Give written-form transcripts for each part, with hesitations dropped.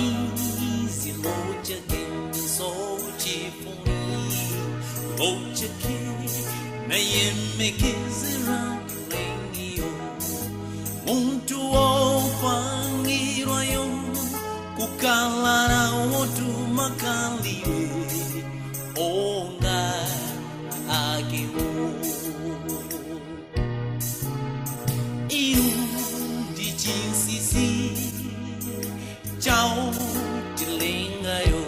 Chifaniziro chake ndiso chifuniro chake nayembekezera Mlengiyo. Muntu wopangidwayo kukhala wotumakalire onga akewo. Inu ndi chinsinsi chawo tilengayo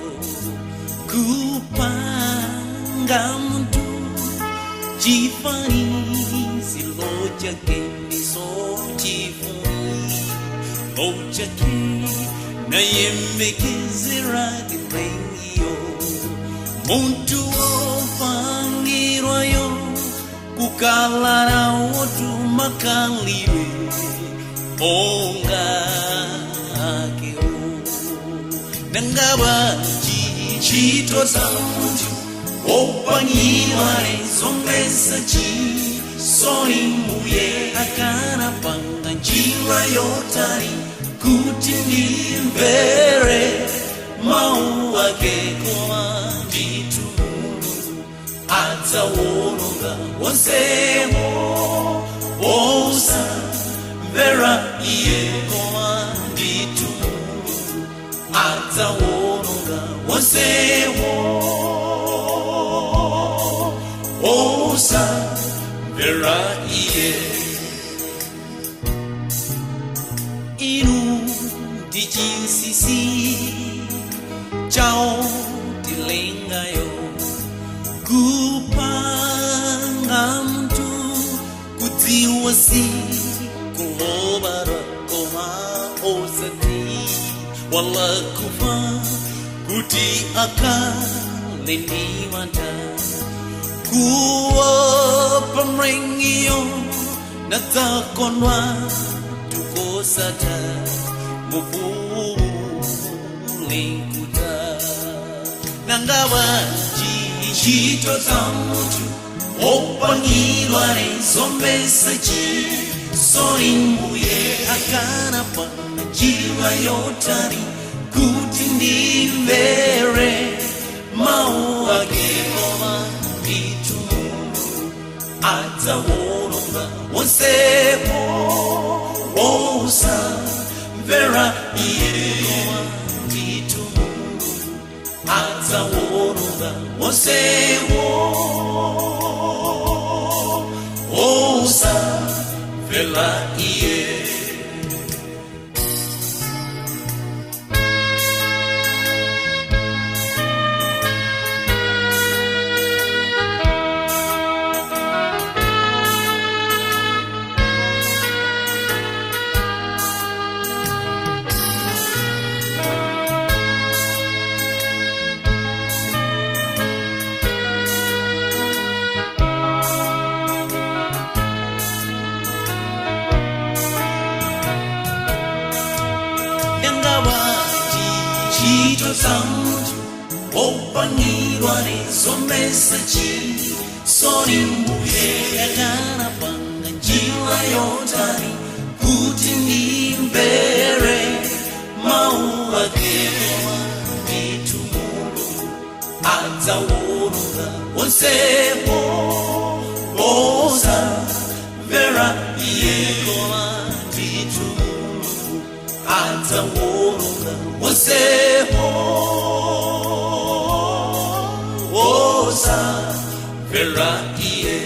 kupanga muntu chifaniziro chake ndiso chifuniro chake nayembekezera Mlengiyo. Muntu wopangidwayo kukhala wotumakalire onga akewo. Nangaba ntchito za munthu wopangidwa zomvetsa chisoni, Mbuye akanapanga njira yotani kuti ndimvere mawu ake? Koma ndithu Mulungu adzawononga wonsewo osamvera iye. Koma ndithu Mulungu adzawononga wonsewo osamvera iye. Inu ndi chinsinsi chawo tilengayo kupanga muntu kudziwa tsiku lobadwa koma osati wala kufa, kuti akhale ndi mantha kuopa Mlengiyo nadzakondwa tukosatha mufulenkuta. Nangaba ntchito za munthu wopangidwa zomvetsa chisoni, Mbuye akanapanga njira yotani kuti ndimvere mawu ake? Koma ndithu Mulungu adzawononga wonsewo osamvera iye. Koma ndithu Mulungu adzawononga wonsewo osamvera iye. Nangaba ntchito za munthu wopangidwa zomvetsa chisoni, Mbuye akanapanga njira yotani kuti ndimvere mawu ake? Koma ndithu Mulungu adzawononga wonsewo osamvera iye. Koma ndithu Mulungu adzawononga wonsewo osamvera iye.